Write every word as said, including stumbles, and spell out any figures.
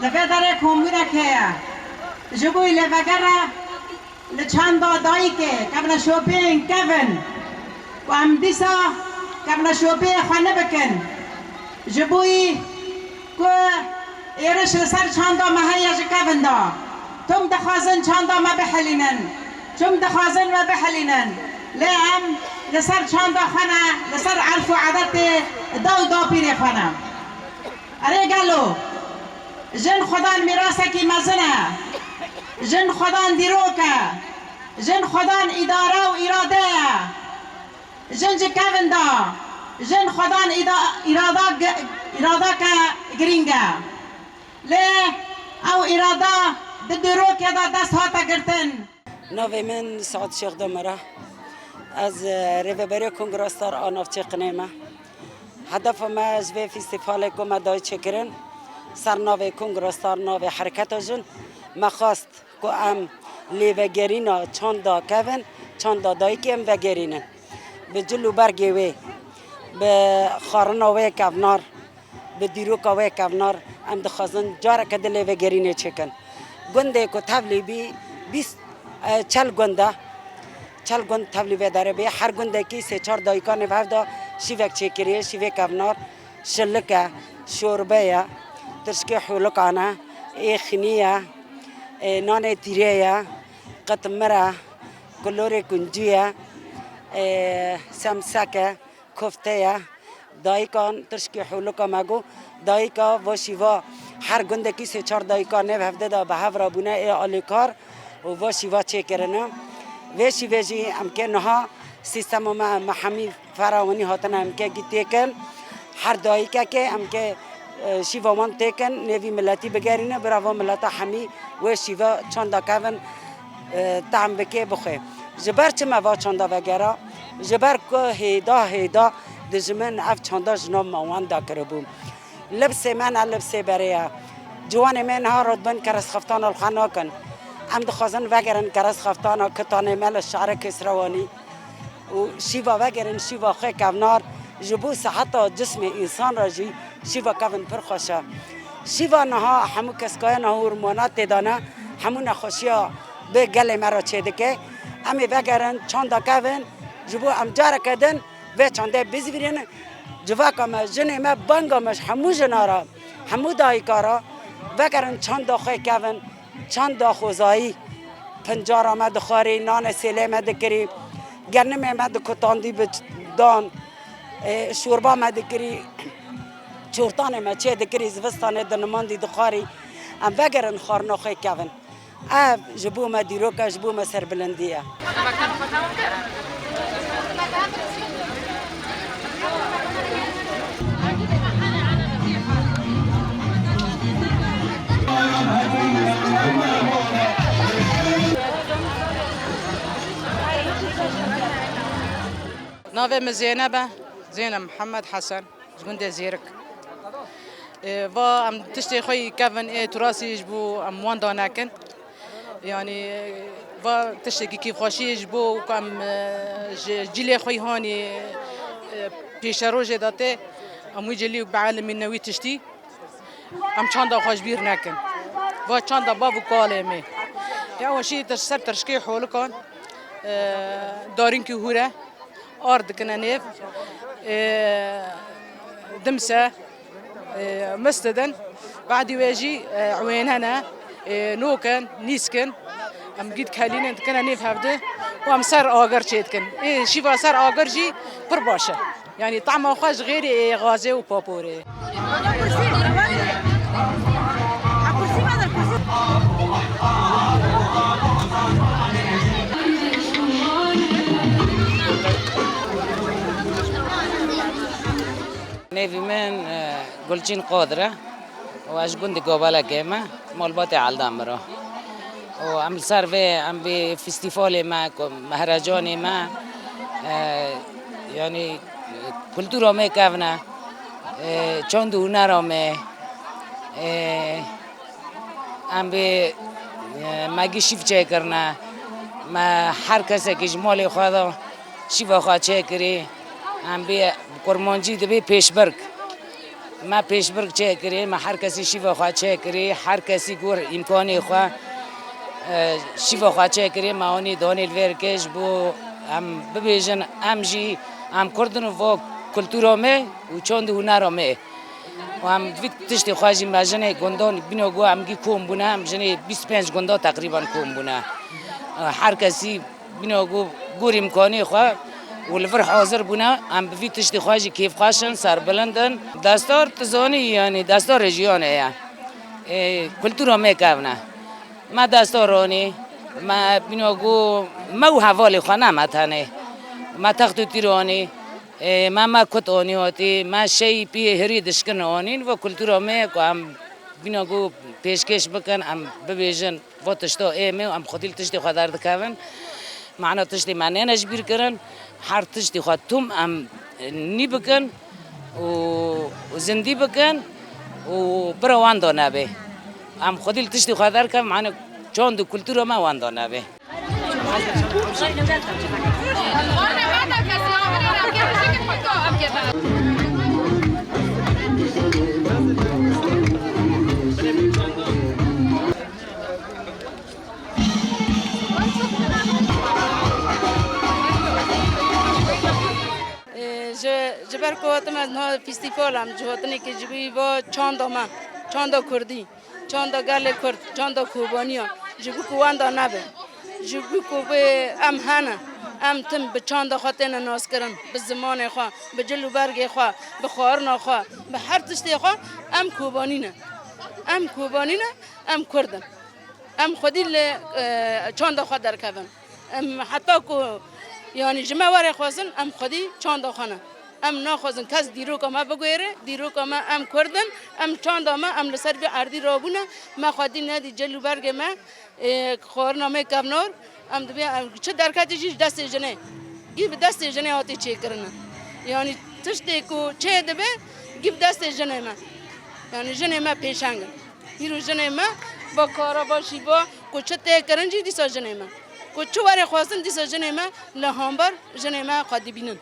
Li vê derê kombûnek heye. Ji bo lêvegere li çanda dayikê kevneşopeyên kevin û em dîsa kevneşopeyê xwe nebikin. Ji bo ku êriş li ser çanda me heye ji kevin de. Tim dixwazin çanda me bihilînin. Tim dixwazin me bihilînin. Lê em li ser çanda xwe ne, li ser erf û edetê daw dapîrê xwe ne. Erê gelo, jin xwedan mîrasekî mezin e. Jin xwedan dîrok e. Jin xwedan îdare û îrade ye. Jin ji kevin de, jin xwedan îda-, îrada ge-, îradeke girîng e. Lê ew îrada di dîrokê de dest hate girtin. Navê min Saad Şêx Demir e. Ez, e, rêveberiya Kongra Star a navçê Qinê me. Hedefa me ji vê festîvalê ku me dayî çêkirin, ser navê Kongra Star, navê hereketa jin, me xwest ku em lê vegerîna çanda kevin, çanda dayikê em vegerînin. Bi cil û bergê wê, bi xwarina wê kevnar, bi dîroka wê kevnar, em dixwazin careke di lê vegerînê çêkin. Gundê ku tevlî bî, bîst, e, çel gund e. Çel gund tevlî vê derê bî. Her gundekî sê çar dayika nêv hev de şîvek çêkiriye, şîvê kevnar, şilik e, şorbe ye, tirşikê hûlikan e, êxinî ye, e, nanê tîrê ye, qitmir e, kulorê kuncî ye, e, semsek e, kofte ye. Dayikan tirşikê hûlika me got, dayika va şîva her gundekî sê çar dayika nêv hevdê de bi hev re bûne ê alîkar û va şîva çêkirine. Vê şîvê jî em kê niha sîstema me, me hemî ferawanî hatine em kê gî têkin. Her dayikekê em kê, e, şîva wan têkin, nêvî miletî bigerîne, bira va mileta hemî wê şîva çanda kevin, e, tehm bikê bixwe. Ji ber çi me va çanda vegera? Ji ber ku hêda hêda dijmin ev çanda ji nav me wan dakiribû. Libsê me ne libsê berê ye. Ciwanê me niha rotbin kerestxeftana li xwe nakin. Em dixwazin vegerin kerestxeftana kitanê me li şarê Kesrewanî. Û şîva vegerin, şîva xwe kevnar, ji bo siheta cismê însan re jî şîva kevin pir xweş e. Şîva niha hemû keskayana hormona tê de ne, hemû nexweşiya bi gelê me re çêdike. Em ê vegerin çanda kevin, ji bo em careke din vê çandê bizivîrin. Civaka me, jinê me, banga me ji hemû jina re, hemû dayika re, vegerin çanda xwe kevin. Çanda xwezayî, pincara me dixwarî, nanê sêlê me dikirî, genimê me dikutandî bi dan, e, şorba me dikirî, çortanê me çê dikirî, zivistanê dinimandî dixwarî. Em vegerin xwarina xwe kevin. Ev ji bo me dîrok e, ji bo me serbilindî ye. Navê min Zeynep e, Zeynep Mihemed Hesen. Ji gundê Zêrik. Ê, va em tiştê xwe yî kevin ê turasî ji bo em wenda nekin. Yanî, va tiştekî kêfxweşiyê ji bo ku em, e, ji cilê xwe yî hanî, e, pêşerojê de tê, em wî cilî bielmîne wî tiştî. Em çanda xwe ji bîr nekin. Va çanda bav û kalê me. Ya weşî tir-, ser tirşikê holikan, e, darînkî hûr e. Ar dikine nêv, e, dimse, e, mis didin. Badî wê jî, e, wênene, e, nokin, nîskin. Em gî dikelînin, dikine nêv hevdi û em ser agir çêdikin. Ê şîva ser agir jî pir baş e. Yanî tama xwe ji xêrê ê gazê û paporê. Nêvî min, e, Gulçîn Qadir e û ez ji gundê Gobelekê me, malbatê Eldemir e. Û em li ser vê, em vê festîvalê me, ku mehrecanê me, e, yanî kultura me kevne, e, çand û hunera me, e, em vê, e, me gî şîv çêkirine, me her kesekî ji malê xwe de şîva xwe çêkirî, em vê kurmancî dibê pêşbirk. Me pêşbirk çêkirî, me her kesî şîva xwe çêkirî, her kesî gor îmkanê xwe, e, şîva xwe çêkirî, me anî danê li vê rikê ji bo em bibêjin, em jî, em Kurd in û va kultura me û çand û hunera me. Û em vî tiştê xwe jî me jinê gundan bîna ku em gî kom bûne, em jinê bîst pênc gunda teqrîben kom bûne. Her kesî bîna ku gor îmkanê xwe û li vir hazir bûne, em bi vî tiştê xwe jî kêfxweş in, serbilind in. Destar, tu zanî, yanî destarê jiyanê ye. Ê, kultura me kevn e. Me destar anî, me bîna ku me û hevalê xwe ne me tenê. Me text û tîr anî, ê, me, me kut anî hatî, me şey pî hirî dişkin anîn ve kultura me ye ku em bîna ku pêşkêş bikin, em bibêjin, va tişta ê me û em xwedî li tiştê xwe derdikevin. Mana tiştê me nêne ji bîr kirin. Her tiştê xwe tûm em nî bikin û, û zindî bikin û bira wenda nebe. Em xwedî li tiştê xwe derkevin, mana çand û kultura me wenda nebe. Ji, ji ber ku hatime niha fîstîfal em, cihatinekê ji wî va çanda me, çanda kurdî. Çanda gelê Kurd, çanda Kobaniya, ji bo ku wenda nebe. Ji bo ku bê em hene, em tim bi çanda xwe têne naskirin, bi zimanê xwe, bi cil û bergê xwe, bi xwarina xwe, bi her tiştê xwe, em Kobanî ne. Em Kobanî ne, em Kurd in. Em xwedî li, e, çanda xwe derkevin. Em heta ku, yanî ji me were xwestin, em xwedî çanda xwe ne. Em naxwazin kes dîroka me biguhêre, dîroka me em Kurd in, em çanda me, em li ser vê erdî rabûne, me xwedî nedî cil û bergê me, ê, xwarina me kevnar, em dibê, em çi derketî jî ji destê jinê. Gî bi destê jinê hatî çêkirine. Yanî tiştê ku çê dibe, gî bi destê jinê me. Yanî jinê me pêşeng in. Îro jinê me va kara, va şîva, ku çi tê kirin jî dîsa jinê me. Ku çi were xwestin dîsa jinê me li hamber jinê me xwe dibînin.